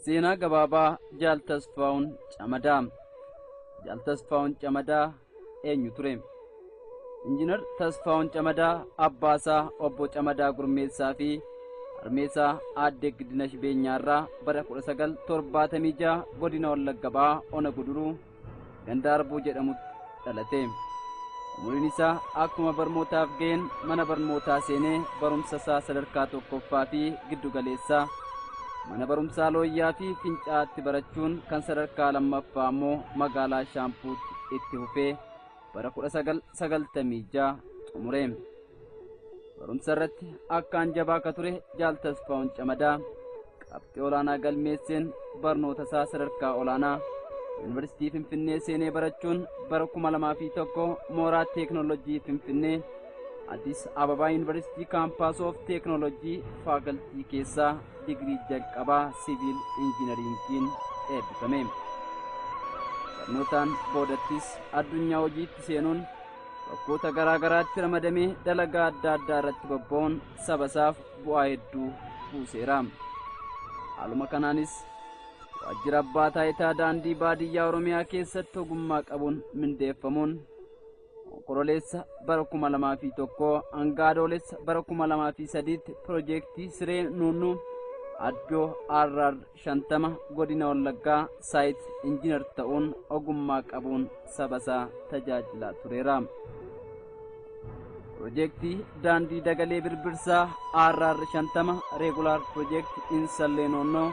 Seenaa gabaabaa Jaal Tasfaa'uun Camadaa. Jaal Tasfaa'uun Camadaa eenyu ture? Injiinar Tasfaa'uun Camadaa abbaasaa obbo Camadaa Gurmeessaa fi harmeessaa aadde Giddinash Beenyaarraa bara 1976 godina Wallagga Bahaa Ona Guduruu ganda Arbuu jedhamutti dhalate. Umuriin isaa akkuma barnootaaf ga'een mana barnootaa seenee barumsa isaa sadarkaa tokkoffaa fi giddu galeessaa mana barumsaa Looyyaa fi Fincaa'aatti barachuun kan sadarkaa lammaffaa immoo magaalaa Shaampuutti itti fufee bara 1996 xumure. Barumsa irratti akkaan jabaa akka ture Jaal Tasfaa'uun Camadaa qabxii olaanaa galmeesseen barnoota isaa sadarkaa olaanaa Yuunivarsiitii Finfinnee seenee barachuun bara 2001 mooraa teeknooloojii Finfinnee Addis Ababaa Yuunivarsiitii Campus of Technology faakaltii keessaa digirii jalqabaa siviil injiinariingiin eebbifame. Barnootaan boodattis addunyaa hojiitti seenuun bakkoota garaa garaatti ramadamee dalagaa adda addaa irratti bobba'uun saba isaaf bu'aa hedduu buuseera. Haaluma kanaanis waajjira abbaa taayitaa daandii baadiyyaa Oromiyaa keessatti ogummaa qabuun mindeeffamuun Onkololeessa bara 2001 hanga Adoolessa bara 2003tti piroojeektii Siree Nuunnuu Addoo RR 50 godina Wallaggaa site engineer ta'uun ogummaa qabuun saba isaa tajaajilaa tureera. Piroojeektii daandii Dagalee Birbirsaa RR 50 regular project in Sallee Noonnoo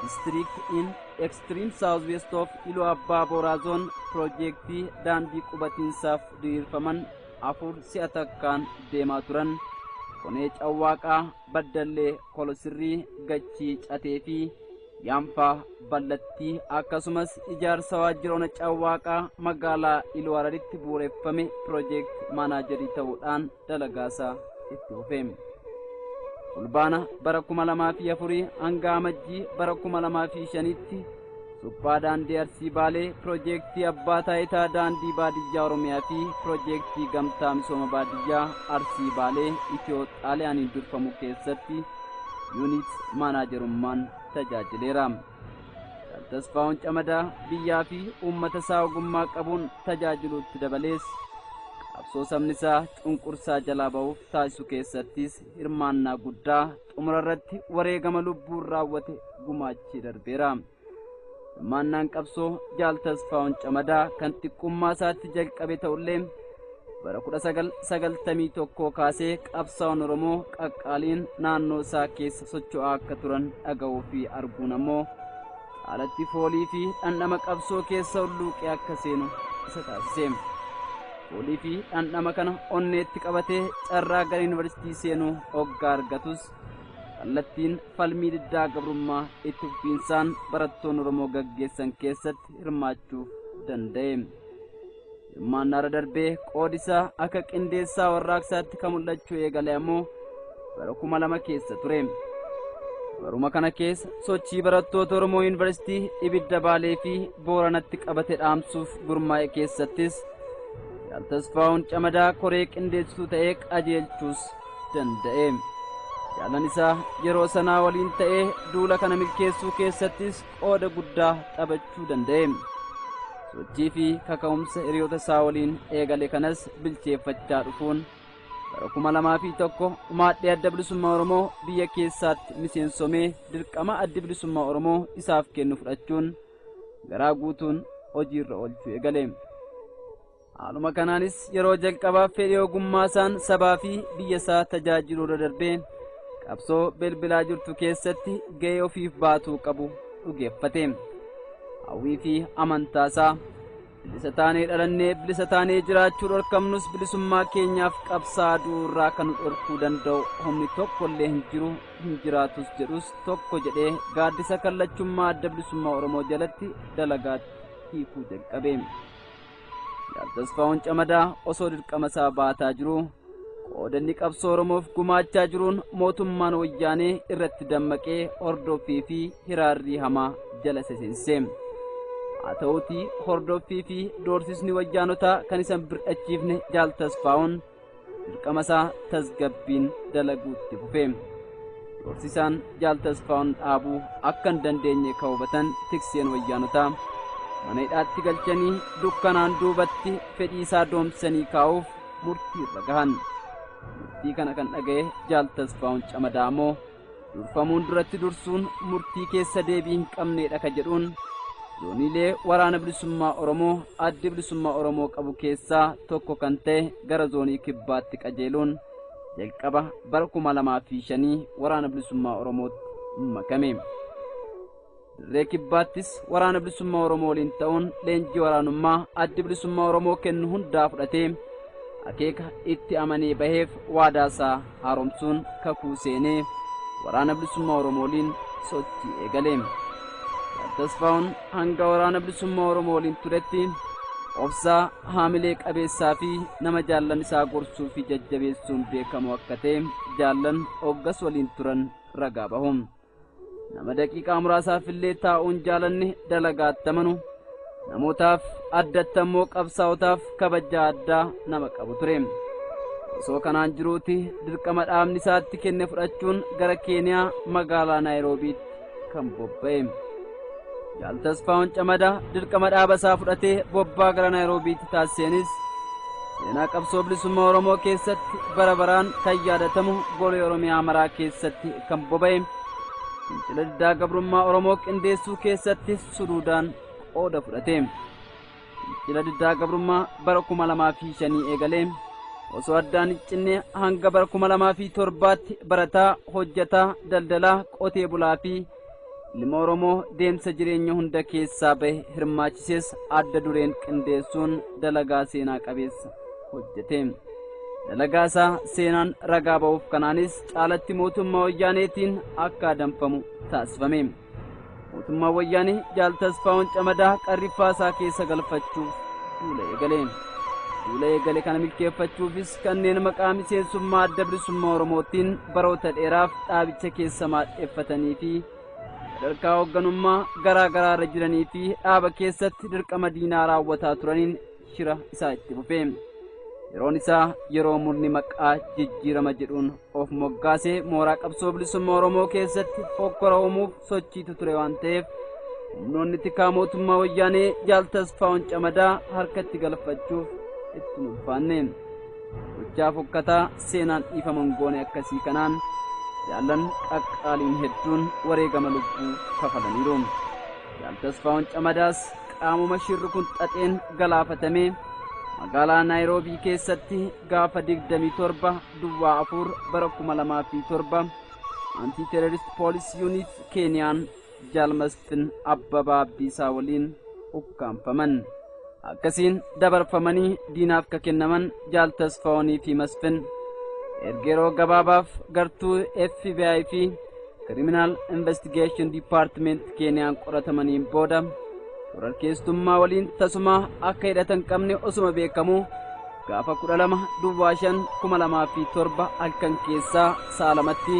District in Extreme South West of Iluu Abbaa Booraa Zone piroojeektii daandii qubatiinsaaf diriirfaman 4 si'a takkaan deemaa turan Konee Cawwaaqaa, Baddallee Kolosirrii, Gachii Catee fi Yaanfaa Ballattii akkasumas ijaarsa waajjira Ona Cawwaaqaa magaalaa Iluu Hararitti bu'uureffame project manager ta'uudhaan dalagaasaa itti fufe. Fulbaana bara 2004 hanga Amajjii bara 2005tti suphaa daandii Arsii Baalee piroojeektii abbaa taayitaa daandii baadiyyaa Oromiyaa fi piroojeektii gamtaa misooma baadiyyaa Arsii Baalee Itiyoo Xaaliyaaniin durfamu keessatti unit maanaajerummaan tajaajileera. Tasfaa'uun Camadaa biyyaa fi uummata isaa ogummaa qabuun tajaajiluutti dabalees qabsoo sabni isaa cunqursaa jalaa ba'uuf taasisu keessattis hirmaannaa guddaa xumura irratti wareegama lubbuun raawwate gumaachee darbeera. Hirmaannaan qabsoo Jaal Tasfaa'uun Camadaa kan xiqqummaa isaatti jalqabe ta'ullee bara 1991 kaasee qabsaa'oon Oromoo qaqqaaliin naannoo isaa keessa socho'aa akka turan dhaga'uu fi arguun ammoo caalatti foolii fi dhandhama qabsoo keessa hulluuqee akka seenu isa taasise. Foolii fi dhandhama kana onneetti qabatee carraa gara yuunivarsiitii seenuu hoggaa argatus kallattiin falmii diddaa gabrummaa itti fufiinsaan barattoonni Oromoo gaggeessan keessatti hirmaachuuf danda'e. Hirmaannaa irra darbee qoodi isaa akka qindeessaa warraaqsaatti kan mul'achuu eegale ammoo bara 2000 keessa ture. Baruma kana keessa sochii barattoota Oromoo Yuunivarsiitii Ibidda Baalee fi Booranatti qabate dhaamsuuf gurmaa'e keessattis Jaal Tasfaa'uun Camadaa koree qindeessituu ta'ee qajeelchuus danda'e. Jaalan isaa yeroo sanaa waliin ta'ee duula kana milkeessuu keessattis qooda guddaa taphachuu danda'e. Sochii fi kaka'umsa hiriyoota isaa waliin eegale kanas bilcheeffachaa dhufuun bara 2001 maadhee adda bilisummaa Oromoo biyya keessaatti miseensomee dirqama addi bilisummaa Oromoo isaaf kennu fudhachuun garaa guutuun hojiirra oolchuu eegale. Haaluma kanaanis yeroo jalqabaaf fedhii ogummaa isaan sabaa fi biyya isaa tajaajiluu irra darbee qabsoo bilbilaa jirtu keessatti ga'ee ofiif baatuu qabu dhugeeffate. Hawwii fi amantaa isaa bilisa taanee dhalannee bilisa taanee jiraachuu dhorkamnus bilisummaa keenyaaf qabsaa du'uurraa kan nu dhorkuu danda'u humni tokko illee hin jiru hin jiraatus jedhus tokko jedhee gaaddisa kallachummaa adda bilisummaa Oromoo jalatti dalagaatti hiikuu jalqabe. Jaal Tasfaa'uun Camadaa osoo dirqama isaa baataa jiruu qoodanni qabsoo Oromoof gumaachaa jiruun mootummaan wayyaanee irratti dammaqee hordoffii fi hiraarrii hamaa jala seensise. Haa ta'uutii hordoffii fi doorsisni wayyaanotaa kan isa bir'achiifne Jaal Tasfaa'uun dirqama isaa tasgabbiin dalaguutti fufe. Doorsisaan Jaal Tasfaa'uun dhaabuu akka hin dandeenye kan hubatan tikseen wayyaanotaa mana hidhaatti galchanii dukkanaan duubatti fedhii isaa doomsanii kaa'uuf murtii irra gahan. Murtii kana kan dhaga'e Jaal Tasfaa'uun Camadaa immoo durfamuun duratti dursuun murtii keessa deebii hin qabneedha ka jedhuun zooniilee waraana bilisummaa Oromoo addi bilisummaa Oromoo qabu keessaa tokko kan ta'e gara zoonii kibbaatti qajeeluun jalqaba bara 2005 waraana bilisummaa Oromootti makame. Dirree kibbaattis waraana bilisummaa Oromoo waliin ta'uun leenjii waraanummaa addi bilisummaa Oromoo kennu hundaa fudhatee akeeka itti amanee baheef waadaasaa haaromsuun kakuu seenee waraana bilisummaa Oromoo waliin sochii eegale. Tasfaa'uun hanga waraana bilisummaa Oromoo waliin turetti obsaa haamilee qabeessaa fi nama jaallan isaa gorsuu fi jajjabeessuun beekamu akka ta'e jaallan hoggas waliin turan ragaa bahu. Nama daqiiqaa muraasaaf illee taa'uun jaalanne dalagaatti amanu, namootaaf addatti ammoo qabsaa'otaaf kabajaa addaa nama qabu ture. Osoo kanaan jiruuti dirqama dhaabni isaatti kenne fudhachuun gara Keeniyaa magaalaa Naayiroobiitti kan bobba'e. Jaal Tasfaa'uun Camadaa dirqama dhaaba isaa fudhatee bobbaa gara Naayiroobiitti taasiseenis seenaa qabsoo bilisummaa Oromoo keessatti bara baraan kan yaadatamu golee Oromiyaa maraa keessatti kan bobba'e fincila diddaa gabrummaa Oromoo qindeessuu keessatti suduudaan qooda fudhate. Fincila diddaa gabrummaa bara 2005 eegalee osoo addaan hin cinne hanga bara 2007tti barataa, hojjetaa, daldalaa, qotee bulaa fi ilma Oromoo deemsa jireenya hunda keessaa bahe hirmaachisees adda dureen qindeessuun dalagaa seenaa qabeessa hojjete. Dalagaa isaa seenaan ragaa ba'uuf kanaanis caalatti mootummaa wayyaaneetiin akka adamfamu taasifame. Mootummaa wayyaanee Jaal Tasfaa'uun Camadaa qarriffaa isaa keessa galfachuuf duula eegale. Duula eegale kana milkeeffachuufis kanneen maqaa miseensummaa adda bilisummaa Oromootiin baroota dheeraaf dhaabicha keessa maadheeffatanii fi sadarkaa hoogganummaa garaa garaa irra jiranii fi dhaaba keessatti dirqama diinaa raawwataa turaniin shira isaa itti fufe. Yeroon isaa yeroo murni maqaa jijjiirama jedhuun of moggaasee mooraa qabsoo bilisummaa Oromoo keessatti hokkora uumuuf sochiitu ture waan ta'eef humnoonni tikaa mootummaa wayyaanee Jaal Tasfaa'uun Camadaa harkatti galfachuuf itti ulfaanne. Gochaa fokkataa seenaan dhiifaman goone akkasii kanaan jaallan qaqqaaliin hedduun wareegama lubbuu kafalaniiru. Jaal Tasfaa'uun Camadaas qaamuma shirri kun xaxeen galaafatamee magaalaa Naayiroobii keessatti gaafa 27 duwwaa 4 bara 2007 anti terrorist police unit Keeniyaan Jaal Masfin Abbabaa Abdiisaa waliin ukkaanfaman. Akkasiin dabarfamanii diinaaf ka kennaman Jaal Tasfaa'uunii fi Masfin erga yeroo gabaabaaf gartuu FBI fi Criminal Investigation Department Keeniyaan qoratamaniin booda shororkeessummaa waliin tasuma akka hidhatan qabne osuma beekamu gaafa 12 duwwaa 5 2007 halkan keessaa sa'a 2tti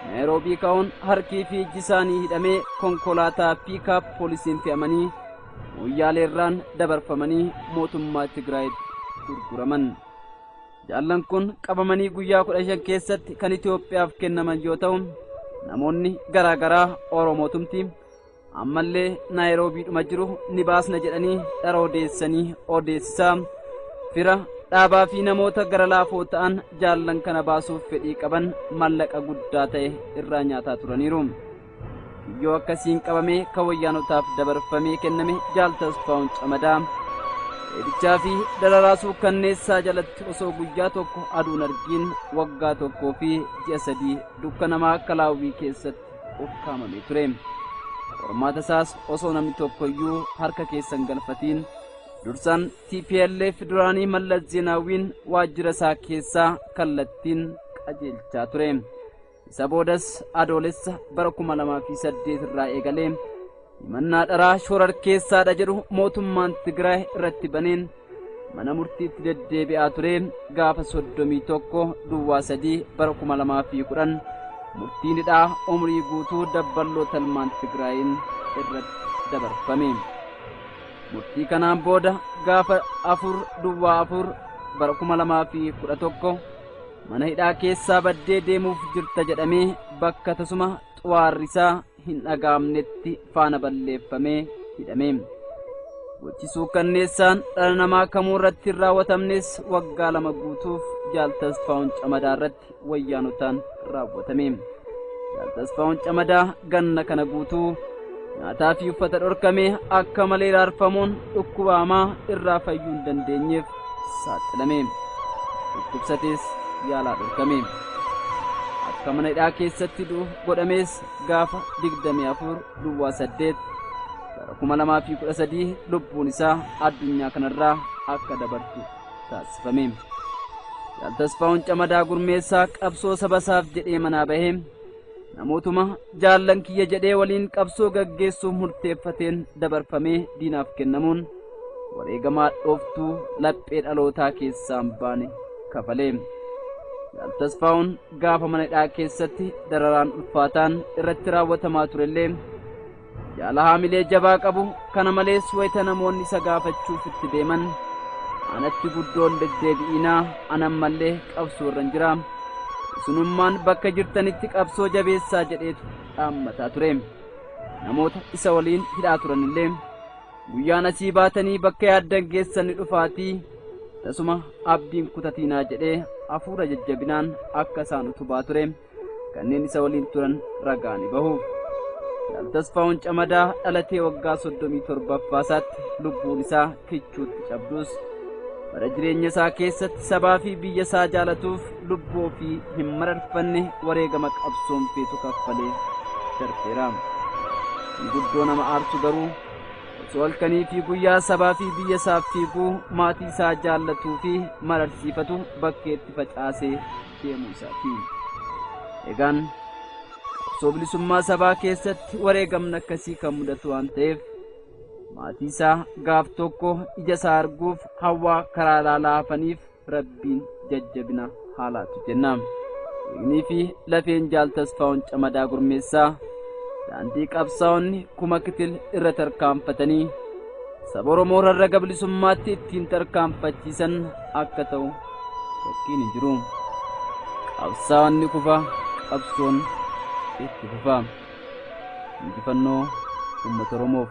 Naayiroobii ka'uun harkii fi ijji isaanii hidhamee konkolaataa piikaap poolisiin fe'amanii Moyyaaleerraan dabarfamanii mootummaa Tigraayitti gurguraman. Jaallan kun qabamanii guyyaa 15 keessatti kan Itoophiyaaf kennaman yoo ta'u namoonni garaa garaa Oromootumti ammallee Naayiroobiidhuma jiru ni baasna jedhanii dhara odeessanii odeessisaa fira dhaabaa fi namoota gara laafoo ta'an jaallan kana baasuuf fedhii qaban mallaqa guddaa ta'e irraa nyaataa turaniiru. Kiyyoo akkasiin qabamee kan wayyaanotaaf dabarfamee kenname Jaal Tasfaa'uun Camadaa dheedichaa fi dararaa suukkanneessaa jalatti osoo guyyaa tokko aduun argiin waggaa 1 fi ji'a 3 dukkanamaa akka laawwii keessatti ukkaamamee ture. Qormaata isaas osoo namni tokkoyyuu harka keessan galfatiin dursaan TPLF duraanii Mallas Zeenaawwiin waajjira isaa keessaa kallattiin qajeelchaa ture. Isa boodas adoolessa bara 2008 irraa eegalee himannaa dharaa shororkeessaadha jedhu mootummaan Tigraay irratti baneen mana murtiitti deddeebi'aa ture. Gaafa 31 duwwaa 3 bara 2010 murtiin hidhaa umrii guutuu dabballoo talmaan Tigraayin irratti dabarfame. Murtii kanaan booda gaafa 4 duwwaa 4 bara 2011 mana hidhaa keessaa baddee deemuuf jirta jedhamee bakka tasuma xuwaarri isaa hin dhaga'amnetti faana balleeffamee hidhame. Gochi suukanneessaan dhala namaa kamuu irratti hin raawwatamnes waggaa 2 guutuuf Jaal Tasfaa'uun Camadaa irratti wayyaanotaan raawwatame. Jaal Tasfaa'uun Camadaa ganna kana guutuu nyaataa fi uffata dhorkamee akka malee raarfamuun dhukkuba hamaa irraa fayyuu hin dandeenyeef saaxilame. Dhukkubsatees yaalaa dhorkame. Akka mana hidhaa keessatti du'u godhamees gaafa 24 duwwaa 8 bara 2013 lubbuun isaa addunyaa kanarraa akka dabartu taasifame. Jaal Tasfaa'uun Camadaa Gurmeessaa qabsoo saba isaaf jedhee manaa bahee namootuma jaallan kiyya jedhee waliin qabsoo gaggeessuuf murteeffateen dabarfamee diinaaf kennamuun wareegamaa dhooftuu laphee dhalootaa keessaa hin baane kafalee. Jaal Tasfaa'uun gaafa mana hidhaa keessatti dararaan ulfaataan irratti raawwatamaa turellee jaala haamilee jabaa qabu kana malees wayita namoonni isa gaafachuuf itti deeman anatti guddoon deddeebi'inaa anan mallee qabsoo irra jira isinummaan bakka jirtanitti qabsoo jabeessaa jedheetu dhaammataa ture. Namoota isa waliin hidhaa turanillee guyyaan asii baatanii bakka yaaddan geessan ni dhufaatii tasuma abdiin kutatiinaa jedhee hafuura jajjabinaan akka isaan utubaa ture kanneen isa waliin turan ragaa ni bahu. Jaal Tasfaa'uun Camadaa dhalatee waggaa 37 isaatti lubbuun isaa kichuutti cabdus bara jireenya isaa keessatti sabaa fi biyya isaa jaalatuuf lubbuu ofii hin mararfanne wareegama qabsoon feetu kaffalee darbeera. Guddoo nama aarsu garuu osoo halkanii fi guyyaa sabaa fi biyya isaaf fiiguu maatii isaa jaallatuu fi mararsiifatu bakkeetti facaasee deemuu isaati. Egaan qabsoo bilisummaa sabaa keessatti wareegamni akkasii kan mudatu waan ta'eef maatii isaa gaaf tokko ija isaa arguuf hawwaa karaa ilaalaa hafaniif Rabbiin jajjabina haalaatu jenna. Dhiignii fi lafeen Jaal Tasfaa'uun Camadaa Gurmeessaa daandii qabsaa'onni kuma kitil irra tarkaanfatanii saba Oromoo rarraga bilisummaatti ittiin tarkaanfachiisan akka ta'u shakkiin hin jiru. Qabsaa'onni kufa, qabsoon itti fufa. Injifannoo uummata Oromoof.